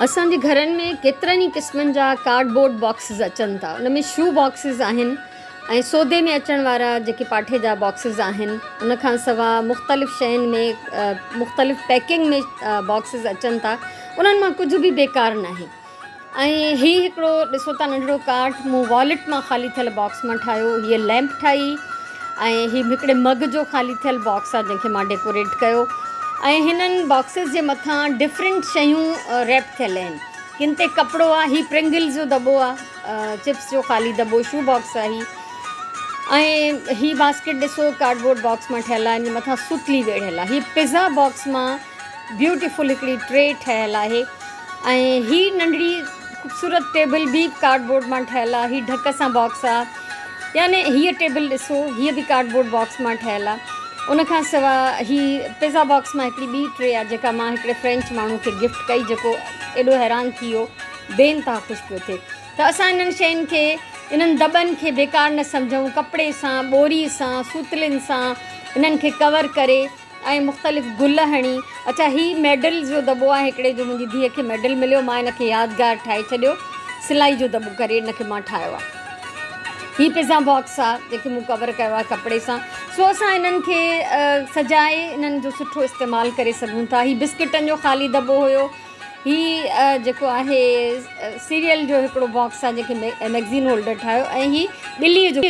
اسان جي گهرن ۾ ڪيترن ئي قسمن جا ڪارڊ بورڊ باڪسز اچن ٿا ان ۾ شو باڪسز آهن ۽ سودي ۾ اچڻ وارا جيڪي پاٺي جا باڪسز آهن ان کان سوا مختلف شين ۾ مختلف پيڪنگ ۾ باڪسز اچن ٿا انهن مان ڪجهه به بيڪار ناهي ۽ هي هڪڙو ڏسو ٿا ننڍڙو ڪارٽ مون والٽ مان خالي ٿيل باڪس مان ٺاهيو هيء ليمپ ٺاهي ۽ هي هڪڙي مگ جو خالي ٿيل باڪس آهي جنهن کي مان ڊيڪوريٽ ڪيو ۽ هنن باڪسز جي مٿان ڊفرنٽ شيون ريپ ٿيل آهن ڪن تي ڪپڙو آهي هي پرنگلز جو دٻو آهي چپس جو خالي دٻو شو باڪس آهي هي ۽ هي باسڪيٽ ڏسو ڪارڊ بورڊ باڪس مان ٺهيل آهي ان جي مٿان ستلي ويڙهيل آهي هي پزا باڪس مان بيوٽيفل هڪڙي ٽري ٺهيل آهي ۽ هي ننڍڙي خوبصورت ٽيبل به ڪارڊ بورڊ مان ٺهيل آهي هي ڍڪ سان باڪس آهي يعني هيء ٽيبل ڏسو هيء به ڪارڊ بورڊ باڪس مان ٺهيل آهي ان کان سوا هي پزا باڪس مان هڪڙي ٻي ٽري آهي جيڪا مان هڪڙي فرينچ ماڻهو کي گفٽ ڪئي جيڪو ايڏو حيران ٿي ويو بي انتها خوش پيو ٿئي ته اسان انهن شين کي انهن دٻن کي بيڪار نه سمجهون ڪپڙي سان ٻوري سان سوتلين سان انهن کي ڪور ڪري ۽ مختلف گل هڻي اڇا هي ميڊل جو دٻو آهي هڪڙي جو منهنجي ڌيء کي ميڊل مليو مان ان کي يادگار ٺاهي ڇڏيو سلائي جو دٻو ڪري ان کي مان ٺاهيو آهي هي پزا باڪس آهي جنهن کي مون ڪور ڪيو آهي ڪپڙي سان سو اسان انهن کي سجائي انهن جو سٺو استعمال ڪري سگهون ٿا هي بسڪٽن جو خالي دٻو هيو هي جيڪو آهي سيريل جو هڪڙو باڪس آهي جنهن کي ميگزين هولڊر ٺاهيو ۽ هي ٻلي جو.